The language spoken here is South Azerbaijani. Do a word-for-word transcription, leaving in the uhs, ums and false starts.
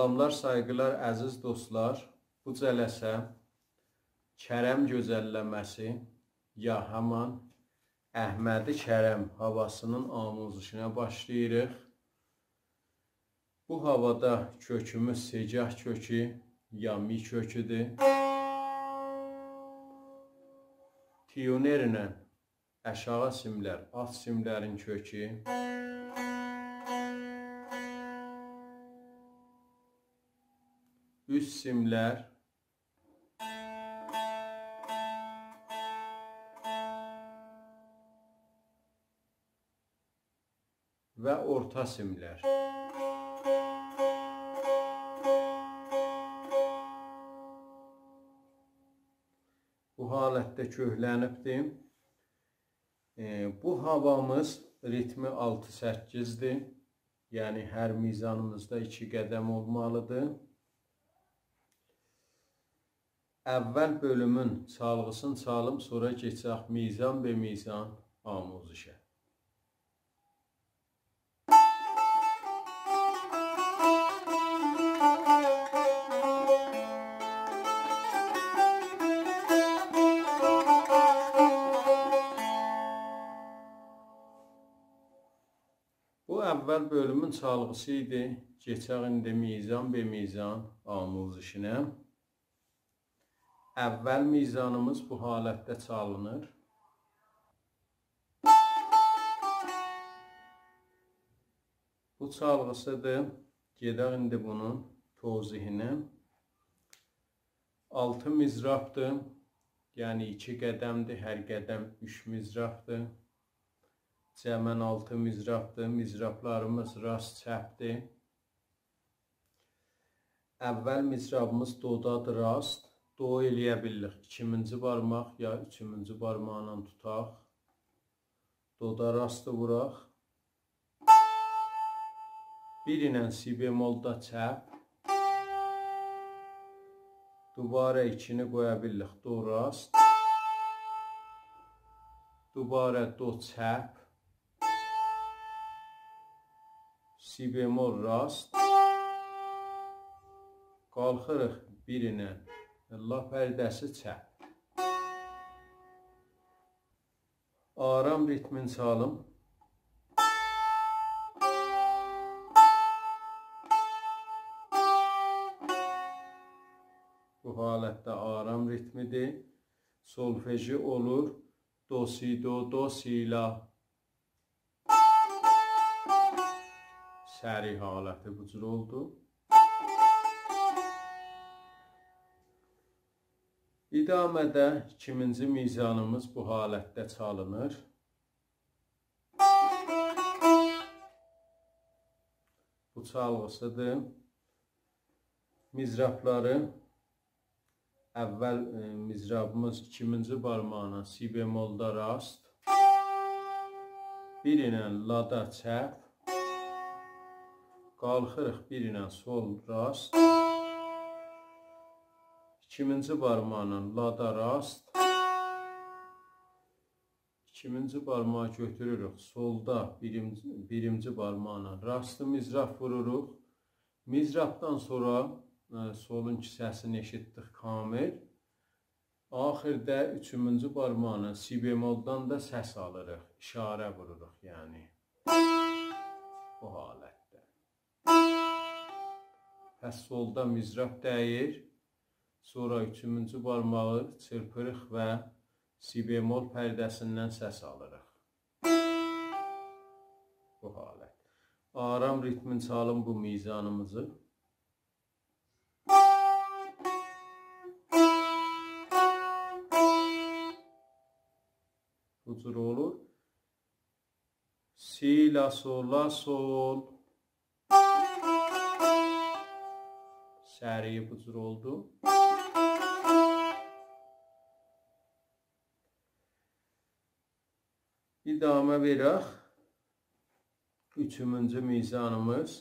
سلاملار، سایغیلار، عزیز دوستلار. بو جلسه کرم گؤزلله‌مه‌سی، یا همان احمدی کرم هاواسینین آموزشینه باشلاییریق. بو هاوادا کؤکوموز سه‌گاه کؤکو، یا می کؤکودور. تیونرله آشاغی سیملر، آلت سیملرین کؤکو، اوست سیملر و اورتا سیملر. بو حالتده کؤکلنیبدیر. ائ، بو هاوامیز ریتمی آلتی سککیزدیر. یعنی هر میزانیمیزدا ایکی قدم اولمالیدیر. اول بؤلومون چالغیسینی چالیم، سونرا کئچک میزان به میزان آموزشه. بو اول بؤلومون چالغیسی ایدی. کئچک ایندی میزان به میزان آموزشینه. اول میزانیمیز بو حالتده چالینیر. بو چالغیسیدیر. گئدک ایندی بونون توضیحینه. آلتی مضرابدیر. یعنی ایکی قدمدیر، هر قدم اوچ مضرابدیر. جمعاً آلتی مضرابدیر. مضرابلاریمیز راست، چپدیر. اول مضرابیمیز دودادیر، راست. دو ائلیه بیلیریک ایکیمینجی بارماق یا اوچومونجو بارماقلا توتاق. دودا راستی ووراق. بیر ایله سی بمولدا چپ. دوباره ایکینی قویا بیلیریک دو راست. دوباره دو چپ. سی بمول راست. قالخیریق بیر ایله لا پرده‌سی چپ. آرام ریتمین چالیم. بو حالتده آرام ریتمیدیر. سولفژی اولور دو، سی، دو، دو، سی، لا. سریع حالتی بو جور اولدو. ادامه‌ده ایکیمینجی میزانیمیز بو حالتده چالینیر. بو چالغیسیدیر. مضرابلاری اول، ائ، مضرابیمیز ایکیمینجی بارماغینا سی بمولدا راست، بیر ایله لادا چپ، قالخیریق بیر ایله سول راست، ایکیمینجی بارماغینا لادا راست، ایکیمینجی بارماغی گؤتوروروک سولدا، بیرینجی، بیرینجی بارماغینا راست مضراب ووروروق. مضرابدان سونرا، ائ، سولون کیسه‌سینی ائشیتدیک کامل. آخیردا اوچومونجو بارماغینا سی بمولدان دا سس آلیریق، اشاره ووروروق، یعنی بو حالتده. پس سولدا مضراب دَییر، سونرا اوچومونجو بارماغی چیرپیریق و سی بمول پرده‌سیندن سس آلیریق. بو حالت. آرام ریتمین چالیم بو میزانیمیزی. بو جور اولور. سی، لا، سول، لا، سول. سریع بو جور اولدو. ادامه وئرک. اوچومونجو میزانیمیز.